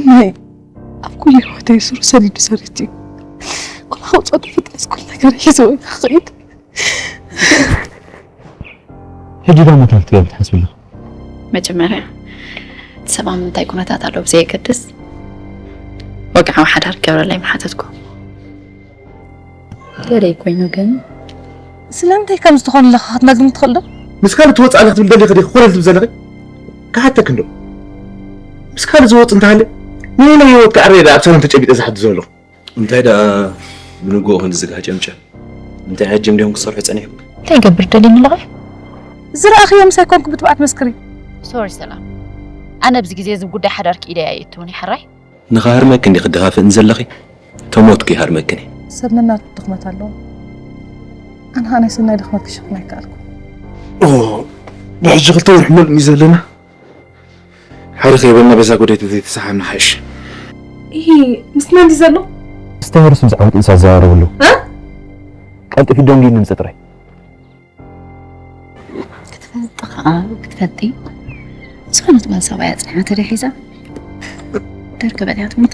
ናይ ኣብ ኩሉ ህይወተይ ስሩ ሰዲዱ ሰሪት እዩ። ቆላ ከውፅኦ ተፈጥረስ ኩሉ ነገር ሒዝዎ ክኸይድ። ሕጂ ዶ መታል ትብል ትሓስብ ኣለኹ? መጀመርያ እቲ ሰብ ኣብ ምንታይ ኩነታት ኣሎ ብዘየገድስ ወግዓዊ ሓዳር ክገብረለይ ምሓተትኩ። ደለይ ኮይኑ ግን ስለምንታይ ከም ዝኾነ ኣለኻ ክትነግርኒ ትኽእል ዶ? ምስ ካልእ ትወፅእ ኣለኽ ትብል ደሊኺ ዲኺ ኮለል ትብል ዘለኺ? ክሓተክ እንዶ ምስ ካልእ ዝወፅ እንተሃለ ንየናይ ህይወት ክዓረየ ዳ ኣብ ሳሎን ተጨቢጠ ዝሓድር ዘለኹ? እንታይ ደኣ ብንግሆ ክንዲ ዝጋህ ጨምጨም? እንታይ ዓጀም ዲኹም ክሰርሑ ጸኒሕኩም? እንታይ ይገብር ደልየ ንለቐ? ዝረኣኽዮ ምሳይ ኮንኩ ብትብዓት መስክሪ። ሶሪ ሰላም፣ ኣነ ኣብዚ ግዜ እዚ ጉዳይ ሓዳርኪ ኢደይ ኣየእትውን እየ ሕራይ። ንኽሃርመኪ እንዲ ክደፋፍእን ዘለኺ፣ ተሞትኩ ይሃርመክን እየ። ሰብ ነናቱ ድኽመት ኣለዎ። ኣነ ኸኣ ናይ ሰናይ ድኽመት ክሽፍን ኣይከኣልኩ። ኦ፣ ብሕጂ ክልተ ወርሒ መሉእ እዩ ዘለና። ሓደ ከይበልና በዛ ጉዳይ ተዘይተሰሓሓብና ሓይሽ። ይሄ ምስና እንዲ ዘሎ? ዝተወርሱ ብዛዕባ ጥንሲ ኣዘራረብሉ። እ? ቀልጢፊ ደንጊ ንምጽእ ጥራይ። ክትፈልጢ ኸኣ ክትፈልጢ። ዝኾነት ጓል ሰብኣይ ኣጽኒሓ ተደሒዛ። ደርገ በሊዓ ትሞት።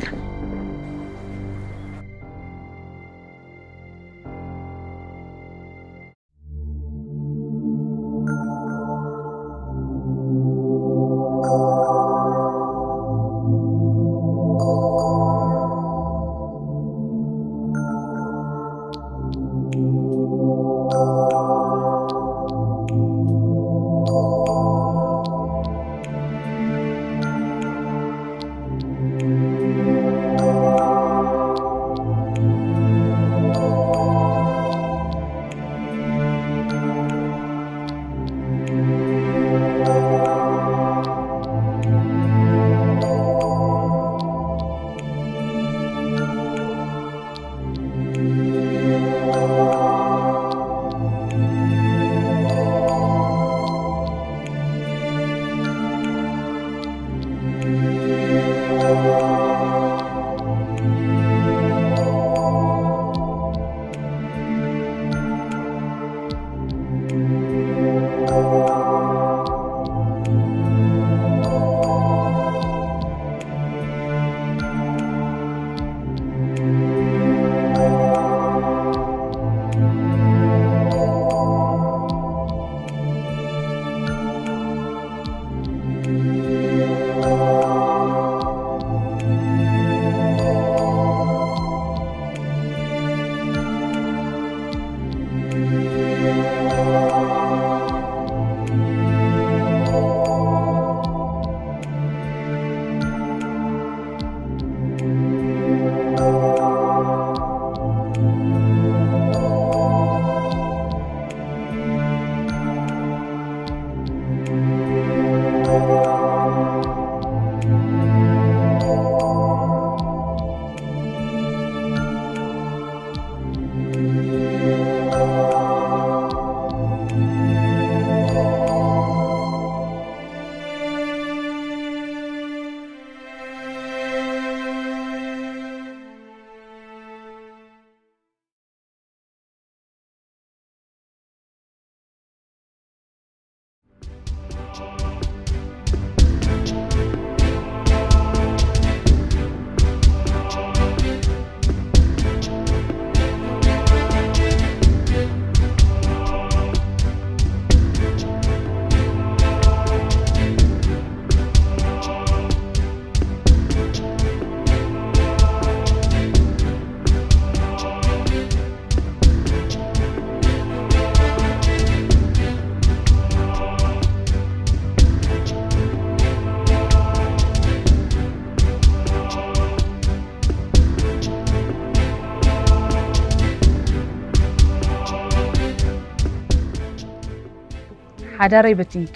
ሓዳረይ በቲንኪ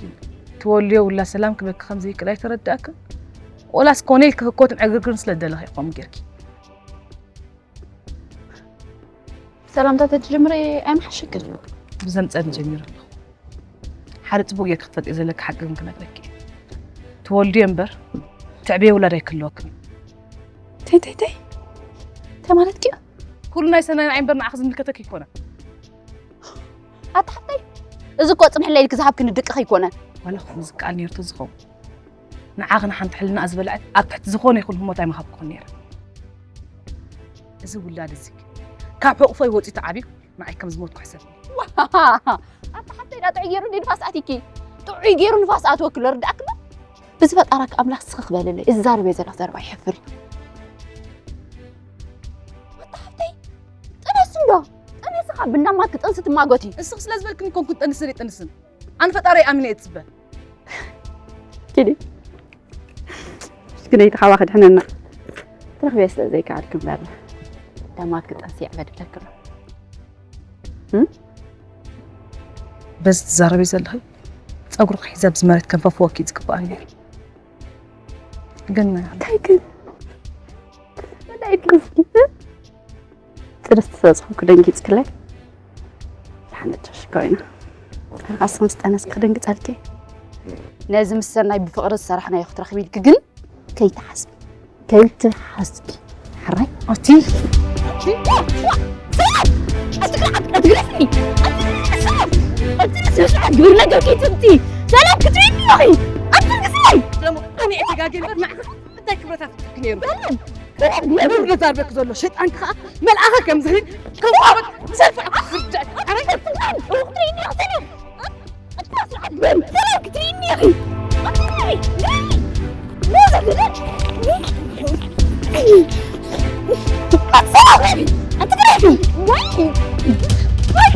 ትወልዮ ውላ ሰላም ክበኪ ከም ዘይክእል ኣይተረዳእክን? ወላስ ኮኔል ክህኮትን ዕግርግርን ስለ ደለኺ ከምኡ ጌርኪ? ሰላምታ ተትጅምሪ ኣይምሓሸክን? ብዘምጸኒ ጀሚረ ኣለኹ። ሓደ ጽቡቕ ጌርኪ ክትፈልጥዮ ዘለኪ ሓቂ ግን ክነግረኪ እየ። ትወልድዮ እምበር ትዕብዮ ውላድ ኣይክህልወክን እዩ። ተይ፣ ተይ፣ ተይ። እንታይ ማለትኪ እዩ? ኩሉ ናይ ሰናይ ንዓይ እምበር ንዓኺ ዝምልከተኪ ኣይኮነን። ኣታ ሓፍተይ፣ እዚ እኮ ጽንሕለይ ኢልኪ ዝሃብክኒ ድቅኺ ኣይኮነን። ዋላ ከምዚ ቃል ነይሩ ተዝኸውን። ንዓኽን ሓንቲ ሕልና ዝበልዐት ኣብ ትሕቲ ዝኾነ ይኹን ህሞት ኣይምሃብኩኽን ነይረ። እዚ ውላድ እዚ ካብ ሕቑፎይ ወፂኡ ተዓብዩ ንዓይ ከም ዝሞትኩ ሕሰብ። ኣታ ሓፍተይ ዳ ጥዑይ ገይሩ እንዲ ንፋስ ኣቲኪ። ጥዑይ ገይሩ ንፋስ ኣትወኪ ኣሎ ርዳእክሎ። ብዝፈጣራክ ኣምላኽ ስኽኽ በልለይ። እዚ ዛረበ ዘለኹ ዘረባ ይሕፍር እዩ። ኣታ ሓፍተይ ጥነሲ እንዶ። ጥነሲ ካብ ብናማት ክጥንሲ ትማጎቲ። እስኽ ስለ ዝበልክኒ ኮንኩ ጥንስን ይጥንስን። ኣነ ፈጣሪ ኣሚነ እየ ዝፅበ። ኪዲ። ግደይ ተሓዋ ክድሕነና። ትረኽብዮ ስለ ዘይከኣልክ እምበር። ደማት ክጠንስ ይዕበድ ብለክሎ። እም? በዚ ትዛረቢ ዘለኺ ጸጉርኺ ሒዘ ኣብዚ መሬት ከንፈፍወኪ ዝግባኣኒ ነይሩ። ግን እንታይ ግን? እንታይ ትመስሊ? ጥንስቲ ስለ ዝኾንኩ ደንጊጽክለይ? ሓነቻሽ ኮይና። ኣኻስ ምስ ጠነስኪ ክድንግጸልኪ? ነዚ ምስ ሰናይ ብፍቕሪ ዝሰራሕናዮ ክትረኽቢ ኢልኪ ግን ከይትሓስቢ። ከይትሓስቢ። ሕራይ? ኣቲ ግብሪ ነገር ከይትምቲ ሰላም ክትሪኒ ኢኺ። ኣቲ ግዜ! ደሞ ኣነ እየ ተጋግየ እምበር ንዓኻ እንታይ ክብረታት ክትብኪ ነይሩ? ሰላም! ሰላም! ነብር ዘዛርበኪ ዘሎ ሸይጣንኪ ኸኣ መልኣኸ ከም ዝኽእል ከም ኣበት ብሰልፊ ክርዳእ። ኣረ ሰላም! ክትሪኒ ኢኺ ሰላም! ኣታ ስርዓት በል! ሰላም ክትሪኒ ኢኺ! ኣቲ ግዜ! ሰላም! ኣቲ ግዜ! ወይ! ወይ!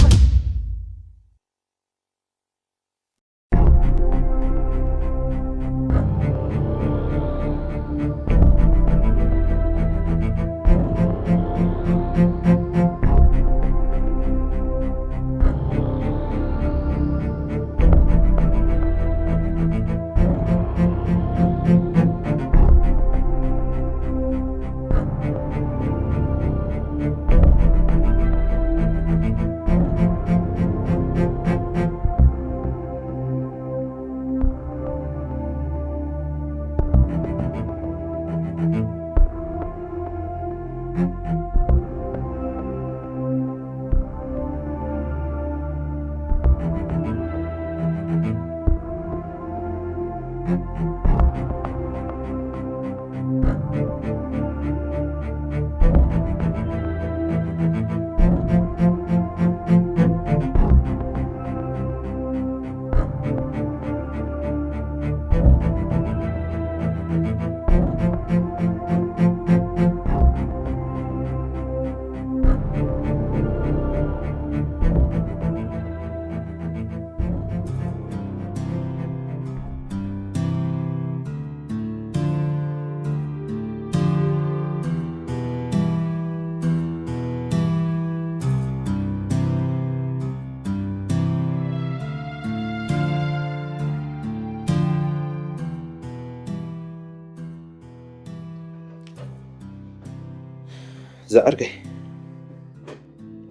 ዝዓርከይ፣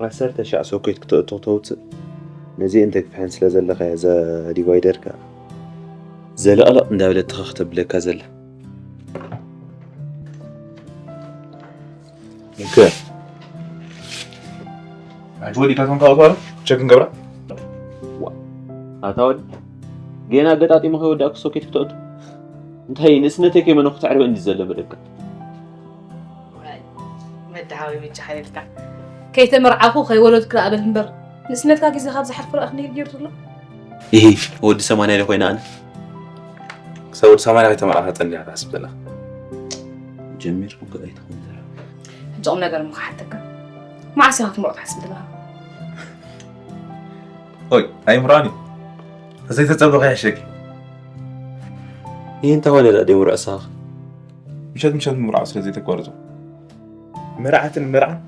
ዓሰርተ ሻዕ ሶኬት ክተእቱ ክተውፅእ፣ ነዚአን ተግፍሐን ስለ ዘለኻ እያ እዛ ዲቫይደርካ ዘለቕለቕ እንዳበለት ትኸኽ ተብለካ ዘላ። እንከ ኣንቲ ወዲእካቶም ካብ ኣስዋር ቸክ ንገብራ? ዋ፣ ኣታ ወዲ፣ ገና ኣገጣጢሙ ከይወዳእኩ ሶኬት ክተእቱ? እንታይ ንእስነተይ ከይመነኹ ተዕርበ እንዲ ዘሎ በደካ። መድሃዊ ብቻ ሓይልካ። ከይተመርዓኹ ከይወለድኩ ደኣ በል እምበር፣ ንእስነትካ ግዜ ካብ ዝሓልፍ ረኣኽ ነይሩ ገይሩ ዘሎ። ኢሂ፣ ወዲ ሰማንያ ዶ ኮይነ ኣነ? ክሳብ ወዲ ሰማንያ ከይተመርዓኻ ጸኒሓ ትሓስብ ዘለኻ? ጀሚርኩ እኮ ኣይትኾን ተራ። ሕጂ ቁም ነገር እሞ ክሓተካ። መዓስ ኢኻ ክትመርዖ ትሓስብ ዘለኻ? ኦይ፣ ኣይምርዖን እዩ። ተዘይተጸበኸ ይሕሸኪ። ይህ እንታይ ሆነ ደኣ ደይምርዖ ሳኽ? ምሸት ምሸት ምርዓው ስለ ዘይተቋርጹ። መርዓትን መርዓን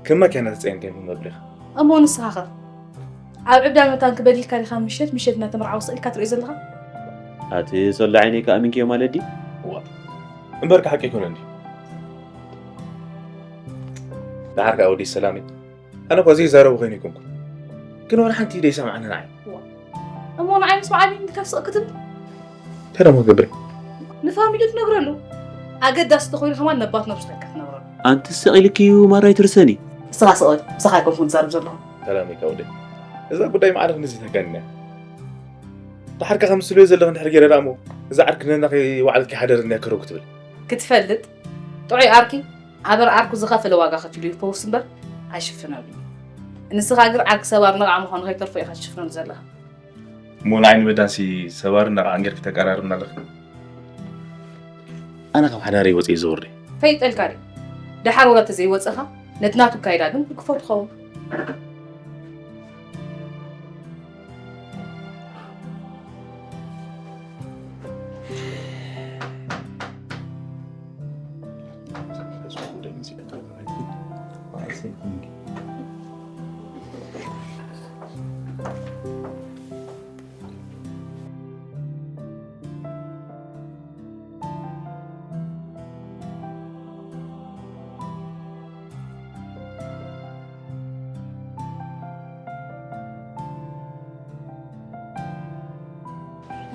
ከም ማኪና ተጸየንካ ይኹን መብሊኻ። እሞ ንስኻ ኸ? ኣብ ዕብዳን መታን ክበል ኢልካ ዲኻ ምሸት ምሸት እናተመርዓው ስቕ ኢልካ ትሪኦ ዘለኻ? ኣቲ ሶሎ ዓይነይ ከኣ ኣሚንክዮ ማለት ድዩ? እዋ። እምበርካ ሓቂ ኣይኮነን ድዩ? ደሓር ከኣ ወዲ ሰላመይ። ኣነ እኳ ዘይዛረቡ ኮይነ ኣይኮንኩን። ግን ወላ ሓንቲ ኢደ ይሰምዓኒ ንዓይ። እሞ ንዓይ ምስ በዓል ኢንካ ስቕ ክትብል? እንታይ ደሞ ክገብር? ንፋሚሊ ትነግረሉ። ኣገዳሲ ተኾይኑ ከማን ነባት ነብሱ ተካ ትነግረሉ። ኣንቲ ስቕ ኢልኪ እዩ ማራ ኣይትርሰኒ። ንስኻ ስቕ በል፣ ምሳኻ ኣይኮንኩን ዝዛረብ ዘለኹ። ሰላም ኢልካ ወደይ። እዛ ጉዳይ ማዕረ ክንድዚ ተጋኒና። ደሓር ከ ከምስልዮ ዘለኺ እንድሕር ገይረ ደኣ እሞ እዛ ዓርኪ ነና ከይዋዕለት ከይሓደረት እያ ከረው ክትብል። ክትፈልጥ፣ ጥዑይ ዓርኪ ኣበር ዓርኩ ዝኸፈለ ዋጋ ከፊሉ እዩ ክፈውስ እምበር ኣይሽፍነሉ እዩ። ንስኻ ግን ዓርኪ ሰባር ነቓዕ ምዃኑ ከይተርፎ ኢኻ ትሽፍነሉ ዘለኻ። እሞ ንዓይ ንመዳንሲ ሰባርን ነቓዕን ጌርኪ ተቀራርብና ኣለኺ። ኣነ ካብ ሓዳረይ ወፂኤ ይዘውር ድየ? ፈይጠልካ ድዩ? ደሓር ወላ ተዘይወፀኻ ነቲ ናቱ ኣካይዳ ግን ክፈው ትኸውን።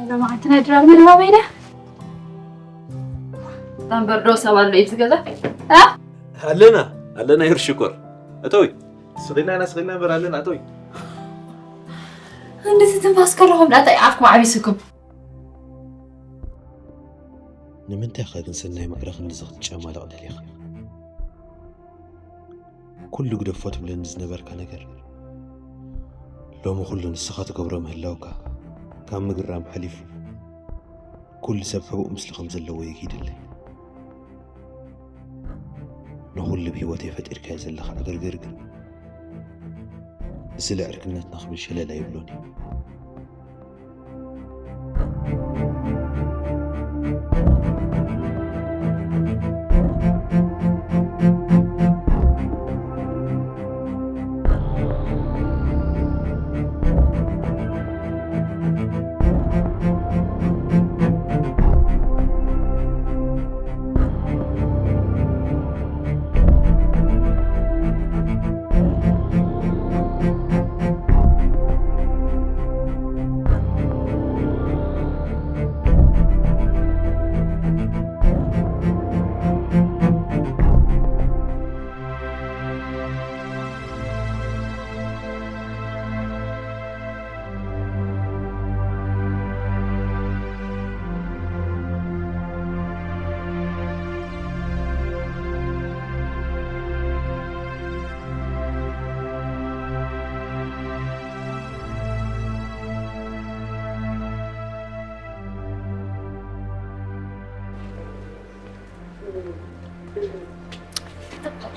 ሎማዓንቲ ናይ ድራር መደባበይ ድያ? እታ እምበር ዶ ሰብ ኣሎ እዩ ዝገዛ? እ? ኣለና፣ ኣለና፣ ይር ሽኮር። እተዊ። ስቕ ኢልና ኢና፣ ስቕ ኢልና እምበር ኣለና፣ እተዊ። እንደዚ ትንፋስ ከለኹም ዳታ ኣፍኩም ዓቢስኩም። ንምንታይ ኢኻ ግን ሰናይ ማዕረ ክንድዚ ክትጨማለቕ ደሊኻ? ኩሉ ግደፎ ትብለኒ ዝነበርካ ነገር፣ ሎሚ ኩሉ ንስኻ ትገብሮ ምህላውካ፣ ካብ ምግራም ሓሊፉ፣ ኩሉ ሰብ ሕቡእ ምስሊ ከም ዘለዎ የጊድለይ። ንኹሉ ብህይወተይ ፈጢርካዮ ዘለኻ ዕግርግር ግን፣ ንስለ ዕርክነትና ክብል ሸለል ኣይብሎን እዩ።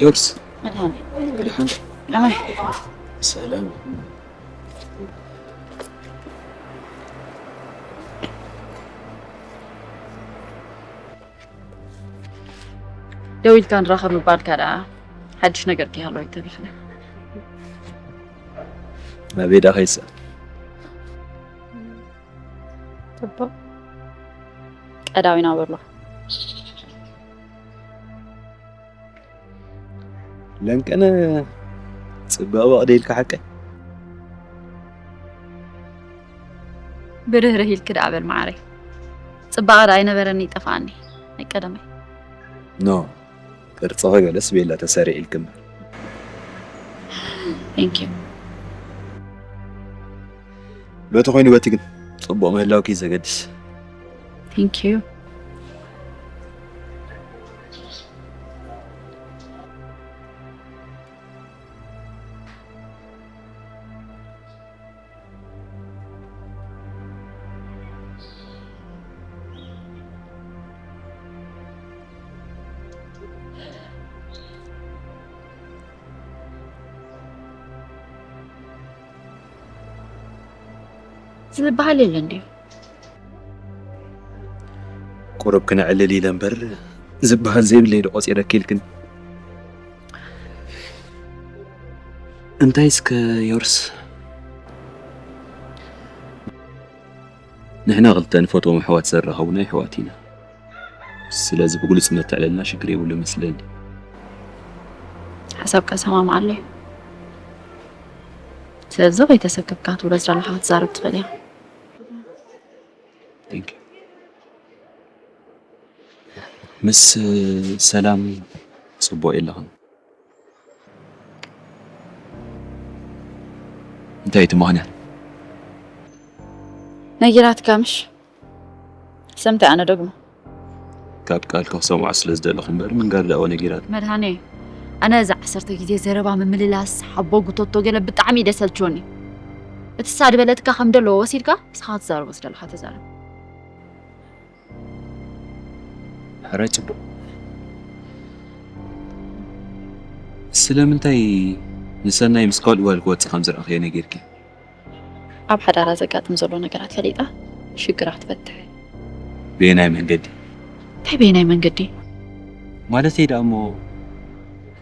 ዮርስ፣ መድሃኒ። ቅድሓን። ኣመይ። ሰላም። ደው ኢልካ ንራኸብ ምባልካ ደኣ ሓድሽ ነገር ከይሃለወ ኣይተርፍን። ናበይ ደኣ ከይሳ? ጽቡቕ። ቀዳዊና በሎ። ለንቀነ ጽባቐ በቕደ ኢልካ ሓቀይ? ብርህርህ ኢልክ ደኣ በል መዓረይ። ጽባቐ ደኣ ኣይነበረኒ ይጠፍኣኒ። ናይ ቀደመይ። ኖ፣ ቅርጽኺ ገለስ ቤላ ተሰሪዕ ኢልክ እምበር። Thank you። በቲ ኮይኑ በቲ ግን ጽቡቕ ምህላውኪ እዩ ዘገድስ። Thank you። ዝበሃል የለን ድዩ? ቁሩብ ክነዕልል ኢለ እምበር ዝበሃል ዘይብለይ ዶ ቆጺረኪ ኢልክን? እንታይ እስከ ዮርስ? ንሕና ክልተ ንፈትዎም ኣሕዋት ዘራኸቡና ኣሕዋት ኢና። ስለዚ ብግሉጽነት ተዕለልና ሽግር የብሉ መስለኒ። ሓሳብካ እሰማማዓሉ እየ። ስለዚ ከይተሰከፍካ ክትብሎ ዝደለኻ ክትዛረብ ትኽእል ኢኻ። Thank you። ምስ ሰላም ጽቡቕ የለኽን። እንታይ እቲ ምኽንያት? ነጊራትካ ምሽ? ሰምታይ ኣነ ደግሞ ካብ ቃልካ ክሰምዖ ስለ ዝደለኹ እምበር ምንጋር ደኣ ነጊራት መድሃኔ ኣነ እዛ ዓሰርተ ግዜ ዘረባ ምምልላስ ሓቦ ጉቶቶ ገለ ብጣዕሚ እዩ ደሰልችወኒ። እቲ ሳድ በለትካ ከም ደለዎ ወሲድካ ንስኻ ክትዛረቦ ዝደለኻ ተዛረብ። ሕረ ጽቡቕ። ስለምንታይ ንሰናይ ምስ ካልእ ጓል ክወጽእ ከም ዝረኣኽዮ ነጊርኪ? ኣብ ሓዳራ ዘጋጥም ዘሎ ነገራት ፈሊጣ ሽግራ ክትፈትሕ። ብየናይ መንገዲ? እንታይ በየናይ መንገዲ? ማለተይ ደኣ እሞ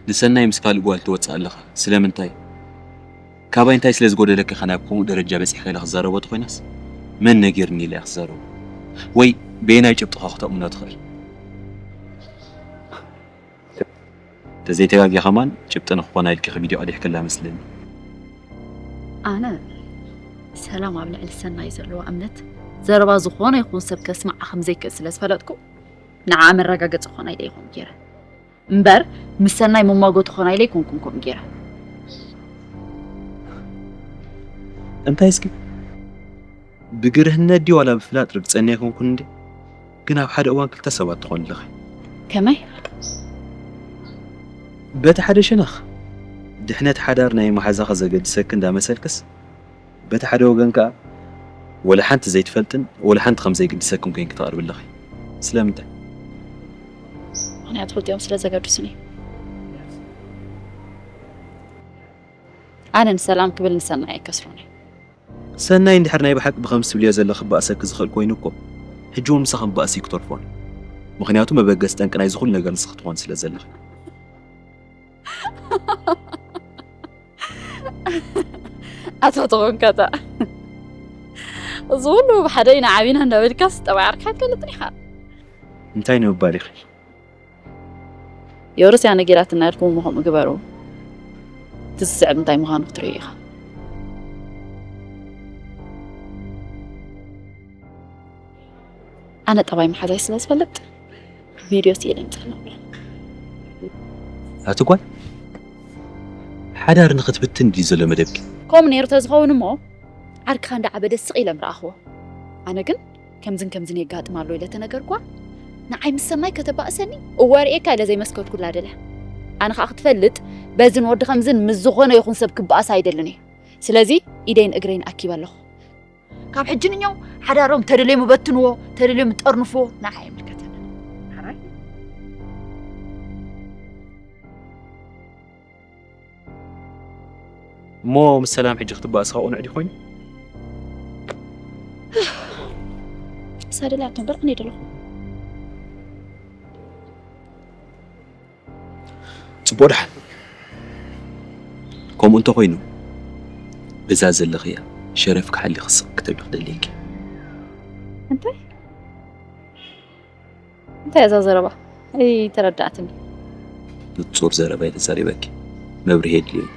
ንሰናይ ምስ ካልእ ጓል ትወጽእ ኣለኻ። ስለምንታይ? ካባይ እንታይ ስለ ዝጎደለኪ ኢኻ ናብ ከምኡ ደረጃ በጺሕካ ኢለ ክዛረቦ ተኾይናስ? መን ነጊርኒ ኢለ እየ ክዛረቦ? ወይ በየናይ ጭብጥኻ ክተእምኖ ትኽእል? ተዘይተጋጊ ከማን ጭብጢ ንክኾና ኢልኪ ቪድዮ ቀዲሕክላ መስለኒ። ኣነ ሰላም ኣብ ልዕሊ ሰናይ ዘለዋ እምነት ዘረባ ዝኾነ ይኹን ሰብ ከስምዓ ከም ዘይክእል ስለ ዝፈለጥኩ ንዓ መረጋገፂ ክኾና ኢለ ይኹን ገይረ እምበር ምስ ሰናይ መማጎ ትኾና ኢለ ይኮንኩን ከምኡ ገይረ። እንታይ እስኪ ብግርህነት ድዩ ዋላ ብፍላጥ ርግፀኛ ኣይኮንኩን እንዴ? ግን ኣብ ሓደ እዋን ክልተ ሰባት ትኾን ኣለኺ። ከመይ? በቲ ሓደ ሸነኽ ድሕነት ሓዳር ናይ መሓዛኻ ዘገድሰኪ እንዳመሰልክስ በቲ ሓደ ወገን ከኣ ወላ ሓንቲ ዘይትፈልጥን ወላ ሓንቲ ከም ዘይግድሰክን ኮይንኪ ትቐርቢ ኣለኺ። ስለምንታይ? ምክንያቱ ክልቲኦም ስለ ዘገድሱኒ። ኣነ ንሰላም ክብል ንሰናይ ኣይከስሮን እየ። ሰናይ እንድሕር ናይ ብሓቂ ብኸምዚ ትብልዮ ዘለኺ ክበኣሰኪ ዝኽእል ኮይኑ እኮ ሕጂ እውን ምሳኺ ምባእሲ እዩ ክተርፎን። ምኽንያቱ መበገሲ ጠንቂ ናይዚ ኩሉ ነገር ንስኺ ትኾኒ ስለ ዘለኺ። ኣታ ተኾንካታ እዚ ኩሉ ብሓደ ኢና ዓቢና እንዳበልካስ ጠባይ ዓርካ ኣይትፈልጥን ኢኻ። እንታይ ንምባል ኢኺ? የውርስ እያ ነጊራትና ኢልኩም እሞ ከምኡ ግበሩ። እቲ ዝስዕብ እንታይ ምዃኑ ክትርእዩ ኢኻ። ኣነ ጠባይ መሓዛይ ስለ ዝፈልጥ ቪድዮ ስኢለ ይምፅእ ነብሎ። ኣቲ ጓል ሓዳር ንክትብትን ድዩ ዘሎ መደብኪ? ከምኡ ነይሩ ተዝኸውን እሞ ዓርክኻ እንዳዓበደ ስቕ ኢለ ምረኣኽዎ። ኣነ ግን ከምዝን ከምዝን የጋጥም ኣሎ ኢለ ተነገርኳ። ንዓይ ምስ ሰናይ ከተባእሰኒ እወ ርእየካ ኢለ ዘይመስከርኩላ ደለ። ኣነ ከዓ ክትፈልጥ በዝን ወዲ ከምዝን ምስ ዝኾነ ይኹን ሰብ ክበኣስ ኣይደልን እየ። ስለዚ ኢደይን እግረይን ኣኪበ ኣለኹ። ካብ ሕጂ ንኛው ሓዳሮም ተደልዮም በትንዎ፣ ተደልዮም ጠርንፍዎ፣ ንዓይ ኣይምልከተንን። ሓራይ እሞ ምስ ሰላም ሕጂ ክትባእስ ካብ ቅኑዕ ድዩ ኮይኑ? እሳ ደልያቶ እምበር ቅንየ ደለኹ። ጽቡቕ ደሓን። ከምኡ እንተኾይኑ በዛ ዘለኽያ ሸረፍ ክሓሊ ክስቕ ክትብል ክደልየኪ። እንታይ እንታይ እዛ ዘረባ ኣይተረዳእትኒ። ንጹር ዘረባ እየ ተዛሪበኪ። መብርሂ የድልዮ እዩ።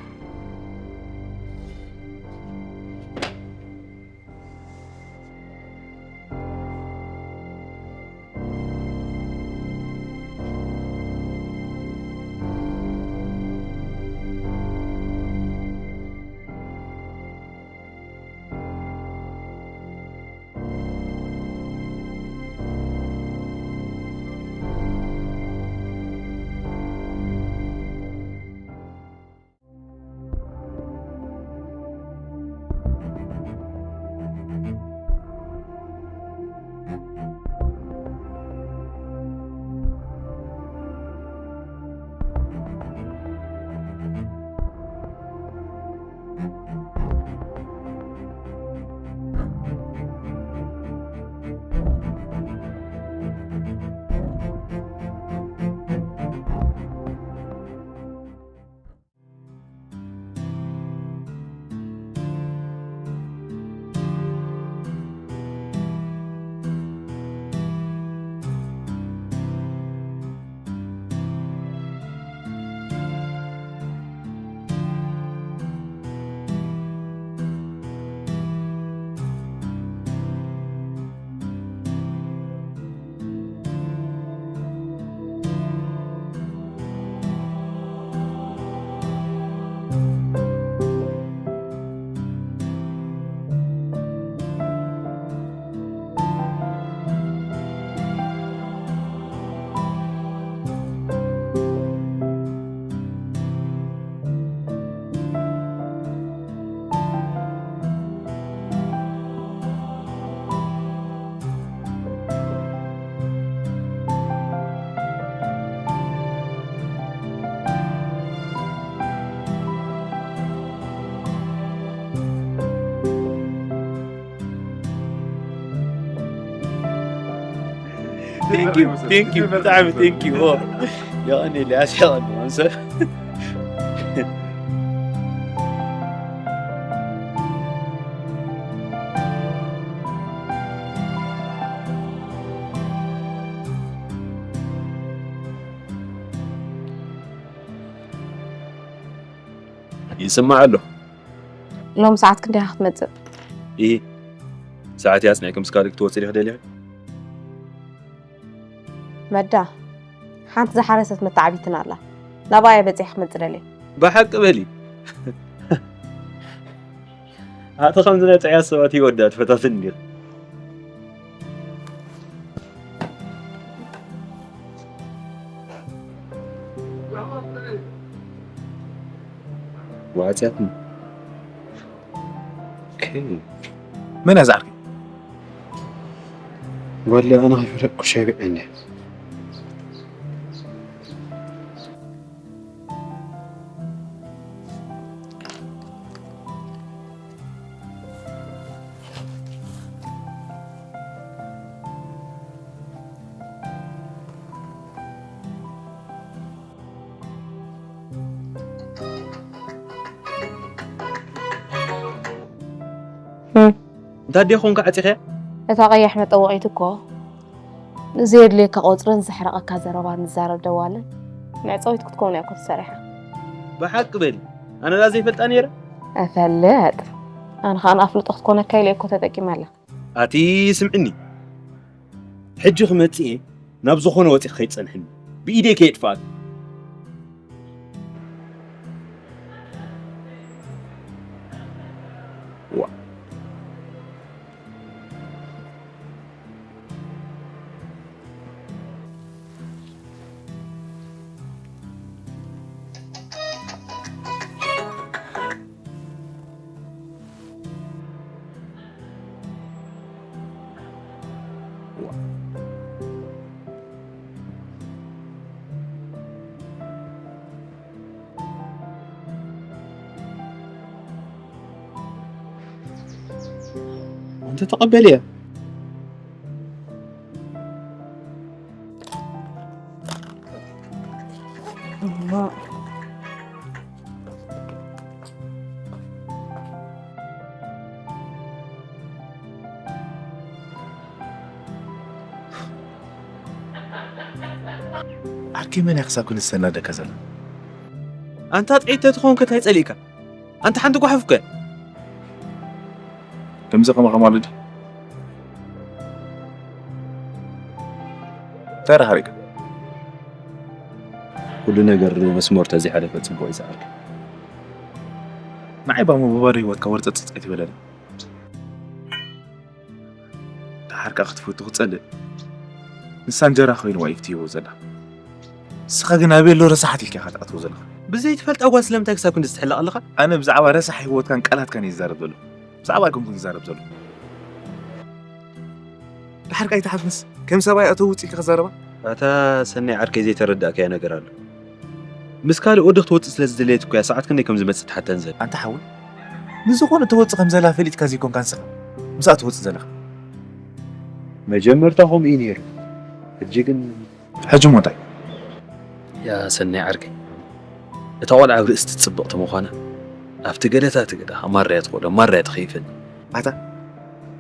Thank you, thank you, ብጣዕሚ thank you። ኦ፣ የቐንየለይ፣ ኣስያቐኒ፣ ኣንሰ። ይስማዕ ኣሎ። ሎም ሰዓት ክንደይ ክትመጽእ? ይሂ፣ ሰዓት እያ ኣጽኒዕኪ ምስ ካልእ ክትወጽእ ዲኺ ደሊኺ? መዳ፣ ሓንቲ ዝሓረሰት መተዓቢትና ኣላ። ናብኣ እየ በጺሐ ክመጽእ ደልየ። ብሓቂ በሊ። ኣቲ ከምዚ ናይ ጥዕያት ሰባት ይወዳድ ፈታትን እንዲር። ዋዕጽያትኒ። ኦኬ። መን እያ ዝዓርከይ? ጓል ኣነ ከይፈለጥኩ ሻይ ብዕኒ። እንታይ ደይ ኾንካ ዓጺኸያ? እታ ቀያሕ መጠወቒት እኮ ንዘየድልየካ ቆጽርን ዘሕረቐካ ዘረባን ንዛረብ ደዋልን መዕጸዊት ክትከውን እያ እኮ ተሰሪሓ። ብሓቂ በሊ፣ ኣነ ዳ ዘይፈልጣ ነይረ? እፈልጥ። ኣነ ኸኣ ንኣፍልጦ ክትኮነካ ኢለ እኮ ተጠቂመላ። ኣቲ ስምዕኒ፣ ሕጂ ክመጽእ እየ፣ ናብ ዝኾነ ወጺእ ከይትጸንሕኒ፣ ብኢደይ ከየጥፍኣኪ። ዋ። ኣንተ ተቐበልያ። ዓርከይ መን እያ ክሳብ ክንሰናደካ ዘላ? ኣንታ ጥዒት ተትኸውን ከ እንታይ ጸሊእካ? ኣንታ ሓንቲ ጓሓፍ እኮ እያ። ከምዚ ከማኻ ማለት ድዩ? እንታይ ረሃሪካ? ኩሉ ነገር መስመር ተዘይሓለፈ ጽቡቕ እዩ ዝዓርከይ። ንዓይ ባሞ ብባዶ ህይወትካ ወርጸጽ ኣይትበለኒ። ደሓር ከኣ ክትፈቱ ክጸልእ። ንሳ እንጀራ ኮይንዋ እዩ ትህቦ ዘላ። ንስኻ ግን ኣበይ ኣሎ ረሳሓት ኢልካ ኢኻ ትኣትዎ ዘለኻ። ብዘይትፈልጣ ጓል ስለምንታይ ክሳብ ክንድዚ ትሕለቕ ኣለኻ? ኣነ ብዛዕባ ረሳሕ ህይወትካን ቃላትካን እየ ዝዛረብ ዘሎ። ብዛዕባ ኣይኮንኩን ዝዛረብ ዘሎ። ደሓር ከኣ ኣይትሓፍንስ። ከም ሰብኣይ ኣቶ ውጽእ ኢልካ ክዛረባ? ኣታ ሰናይ ዓርከይ ዘይተረዳእካዮ ነገር ኣሎ። ምስ ካልእ ወዲ ክትወጽእ ስለ ዝደለየት እኮ እያ ሰዓት ክንደይ ከም ዝመጽእ ትሓተን ዘላ። ኣንታ ሓወይ፣ ንዝኾነ ትወጽእ ከም ዘላ ፈሊጥካ ዘይኮንካ ንስኻ ምስኣ ትወጽእ ዘለኻ። መጀመርታ ከምኡ እዩ ነይሩ። ሕጂ ግን ሕጂ እሞ እንታይ? ያ ሰናይ ዓርከይ፣ እታ ቆልዓ ኣብ ርእስቲ ትጽብቕቲ ምዃና ኣብቲ ገለታ ትግዳ ማራያ ትኾዶ ማራያ ትኸይፈኒ። ኣታ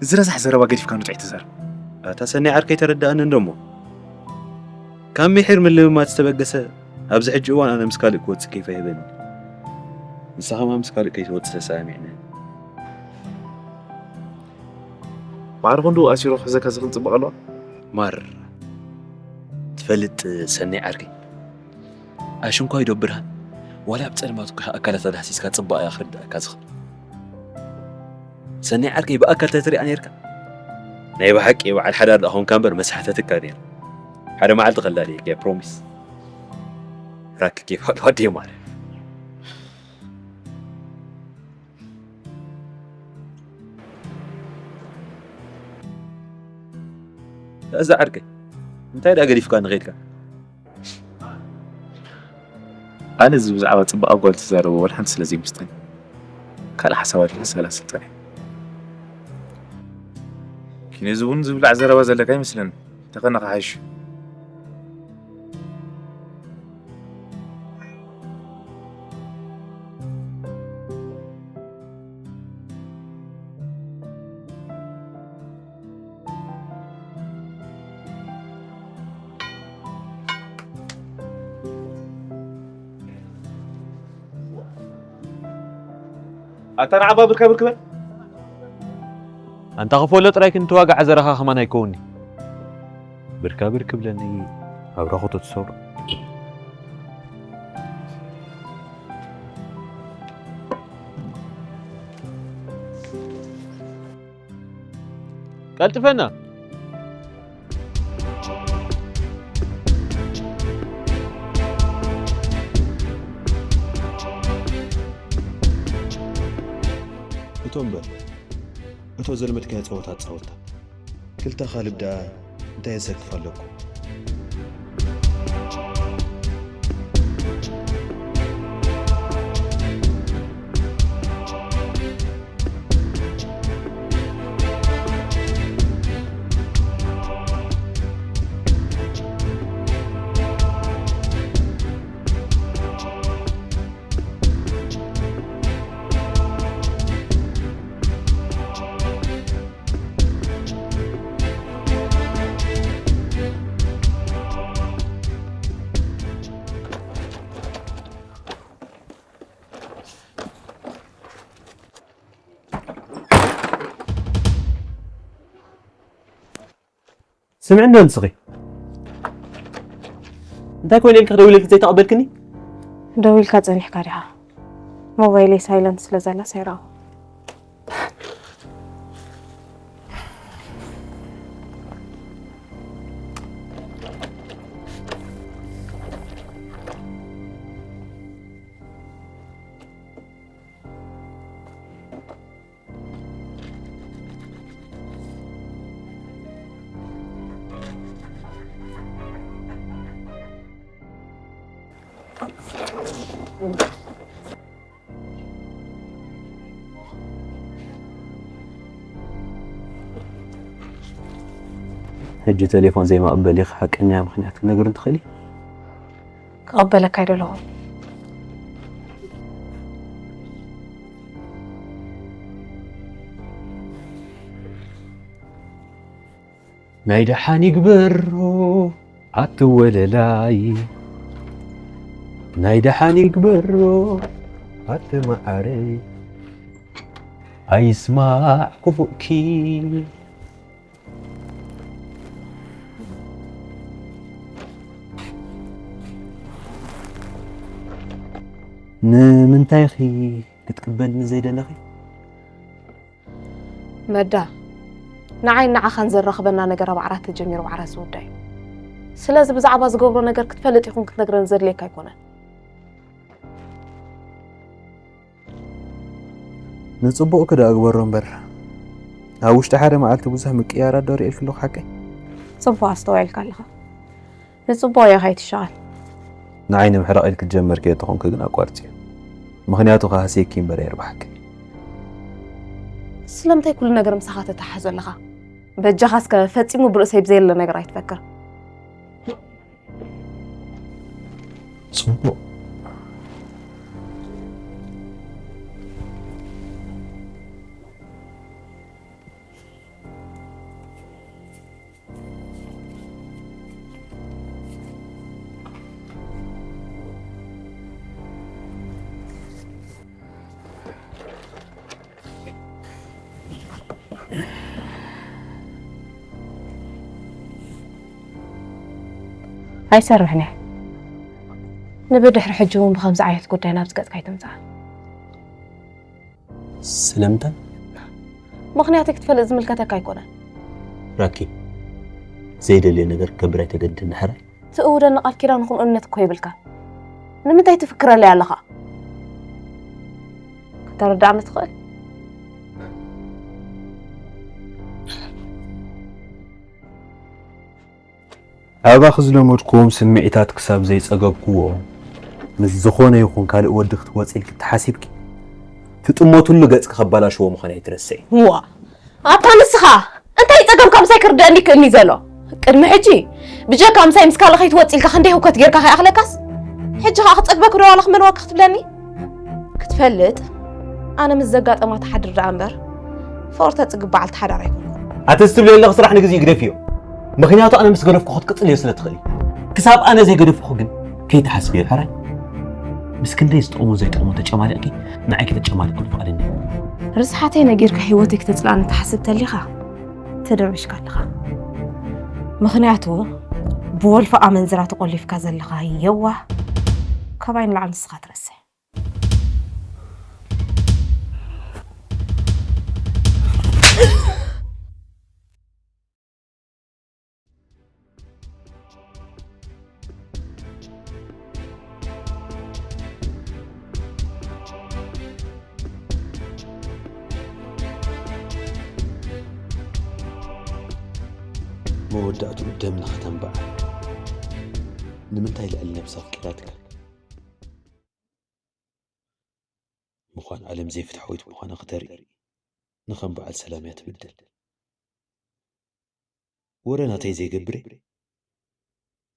እዚ ረሳሕ ዘረባ ገዲፍካ ንጥዒ ትዛረብ። ኣታ ሰናይ ዓርከይ ተረዳእኒ እንዶ እሞ። ካብ ምሒር ምልምማድ ዝተበገሰ ኣብዚ ሕጂ እዋን ኣነ ምስ ካልእ ክወጽእ ኬፍ ኣይህበኒ። ንስኻ ከኣ ምስ ካልእ ከይትወጽእ ተሰማሚዕና። ማዕረ ክንዱ ኣሲሩ ክሕዘካ ዝኽእል ጽባቐ ኣለዋ። ማር ትፈልጥ ሰናይ ዓርከይ፣ ኣሽንኳይ ዶ ብርሃን ዋላ ኣብ ጸልማት እኳ ኣካላታ ዳህሲስካ ጽባቐ እያ ክርድኣካ ዝኽእል። ሰናይ ዓርከይ ብኣካል ተትሪኣ ነይርካ ናይ ብሓቂ በዓል ሓዳር ደኣ ኾንካ እምበር መስሓተትካ ነይራ። ሓደ መዓልቲ ከላልየካ እየ ፕሮሚስ። ራኪ ኬፍ ኣለዋ ኣደይ ማርያም። እዛ ዓርከይ እንታይ ደኣ ገዲፍካ ንኸይድካ? ኣነ እዚ ብዛዕባ ጽባቐ ጓል ትዛረቦ ወላ ሓንቲ ስለ ዘይምስጠኒ ካልእ ሓሳባት ከሰላስል ጸኒሐ። ኪነ እዚ እውን ዝብላዕ ዘረባ ዘለካ ይመስለኒ። ተኸነኻ ሓይሽ። ኣታ ንዓባ ብርካ ብርክ በል። ኣንታ ክፈሎ ጥራይ ክንተዋጋዕ ዘረኻ ከማን ኣይከውን'ዩ። ብርካ ብርክ ብለኒ ኣብራኹ ተትሰብሮ። ቀልጥፈና። እቶ እምበር፣ እቶ ዘልመድካዮ ጸወታ ኣጻወታ። ክልተ ካልብ ደኣ እንታይ የሰክፍ ኣለኩ? ስምዒ እንዶ ንስኺ። እንታይ ኮይነ ኢልኪ ክደውለልኪ ዘይተቐበልክኒ? ደዊልካ ጸኒሕካ ዲኻ? ሞባይለይ ሳይለንት ስለ ዘላ ሰይራኦ። ሕጂ ቴሌፎን ዘይመቐበሊኺ ሓቀኛ ምኽንያት ክትነግርኒ ትኽእሊ? ክቐበለካ ኣይደለኹን። ናይ ደሓን ይግበሮ ኣቲ ወለላይ፣ ናይ ደሓን ይግበሮ ኣቲ መዓረይ፣ ኣይስማዕ ክፉእኪ። ንምንታይ ኢኺ ክትቅበልኒ ዘይደለኺ? መዳ፣ ንዓይን ንዓኻን ዘራኽበና ነገር ኣብ ዓራት ተጀሚሩ ኣብ ዓራት ዝውዳእ እዩ። ስለዚ ብዛዕባ ዝገብሮ ነገር ክትፈልጥ ይኹን ክትነግረኒ ዘድልየካ ኣይኮነን። ንጽቡቕ ክዳ እግበሮ እምበር፣ ኣብ ውሽጢ ሓደ መዓልቲ ብዙሕ ምቅያራት ዶ ርእየልኪ ኣለኹ ሓቀይ? ጽቡቕ ኣስተውዒልካ ኣለኻ። ንጽቡቕ እየ ከይትሻቐል። ንዓይ ንምሕራቕ ኢልኪ ዝጀመርክዮ እንተኾንኪ ግን ኣቋርጽዮ። ምኽንያቱ ከሃስየኪ እምበር ኣየርብሓክን። ስለምንታይ ኩሉ ነገር ምሳኻ ተተሓሕዞ ኣለኻ? በጃኻ እስከ ፈጺሙ ብርእሰይ ብዘየለ ነገር ኣይትፈክር። ጽቡቕ። ኣይሰርሕን እየ። ንብድሕሪ ሕጂ እውን ብኸምዚ ዓይነት ጉዳይ ናብዚ ገጽካ ኣይትምጻእ። ስለምንታይ? ምኽንያተይ ክትፈልጥ ዝምልከተካ ኣይኮነን። ራኪብ፣ ዘይደልዮ ነገር ክገብር ኣይተገድድን፣ ሕራይ? ትእውደኒ ቃል ኪዳን ይኹን እምነት እኮ የብልካን። ንምንታይ ትፍክረለይ ኣለኻ? ከተረድኣኒ ትኽእል? ኣባኺ ዝለመድክዎም ስምዒታት ክሳብ ዘይጸገብክዎ፣ ምስ ዝኾነ ይኹን ካልእ ወዲ ክትወጺ ኢልኪ እንተሓሲብኪ፣ ትጥመትሉ ገጽኪ ከባላሽዎ ምዃኑ ኣይትረስዒ። ዋ፣ ኣታ ንስኻ እንታይ ጸገምካ ምሳይ ክርደኣኒ ይክእልኒ ዘሎ? ቅድሚ ሕጂ ብጀካ ምሳይ ምስ ካልእ ከይትወጺ ኢልካ ክንደይ ህውከት ጌርካ ከይኣኽለካስ፣ ሕጂ ኸኣ ክጸግበኪ ዶ ዋላ ክመንወኪ ክትብለኒ? ክትፈልጥ፣ ኣነ ምስ ዘጋጠማ ትሓድር ደኣ እምበር፣ ፍቕሪ ተጽግብ በዓልቲ ሓዳር ኣይኮንኩን። ኣቲ እዚ ትብልዮ ኣለኺ ስራሕ ንግዜኡ ግደፍዮ። ምኽንያቱ ኣነ ምስ ገደፍኩ ክትቅጽልዮ ስለ ትኽእሊ። ክሳብ ኣነ ዘይገደፍኩ ግን ከይትሓስብዮ ሕራይ። ምስ ክንደይ ዝጠቕሞ ዘይጠቕሞ ተጨማሊቕኪ ንዓይ ክተጨማልቕኒ ፍቐድኒ። ርስሓተይ ነጊርካ ህይወተይ ክተጽልኣኒ ትሓስብ ተሊኻ ተደርቢሽካ ኣለኻ። ምኽንያቱ ብወልፊ ኣመንዝራ ተቖሊፍካ ዘለኻ የዋህ ካባይ ንላዕሊ ንስኻ ትረስሕ። መወዳእትኡ ደም ንኸተንብዓ ንምንታይ ልዕሊ ነብሳ ኣፍቂራ ትከድ? ምዃን ዓለም ዘይፍትሓዊት ምዃና ክተርኢ ንኸም በዓል ሰላም እያ ትብደል። ወረ ናተይ ዘይገብር እየ።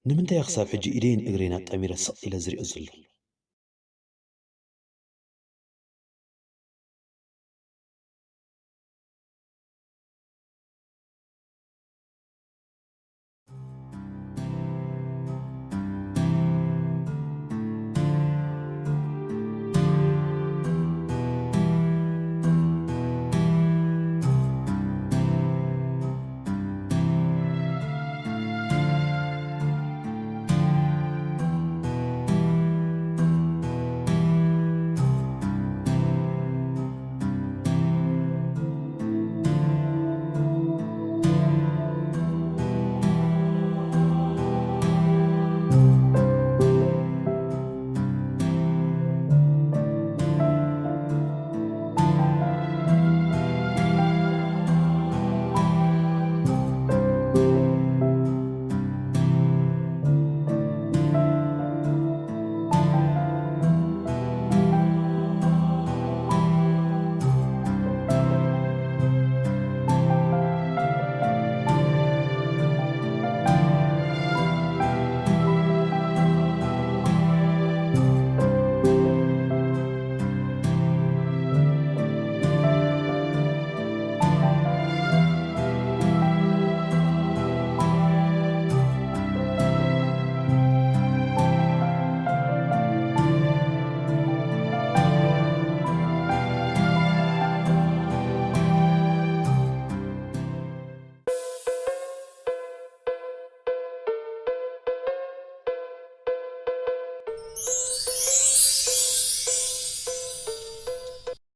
ንምንታይ እየ ክሳብ ሕጂ ኢደይን እግረይን ኣጣሚረ ስቕ ኢለ ዝሪኦ ዘለኹ?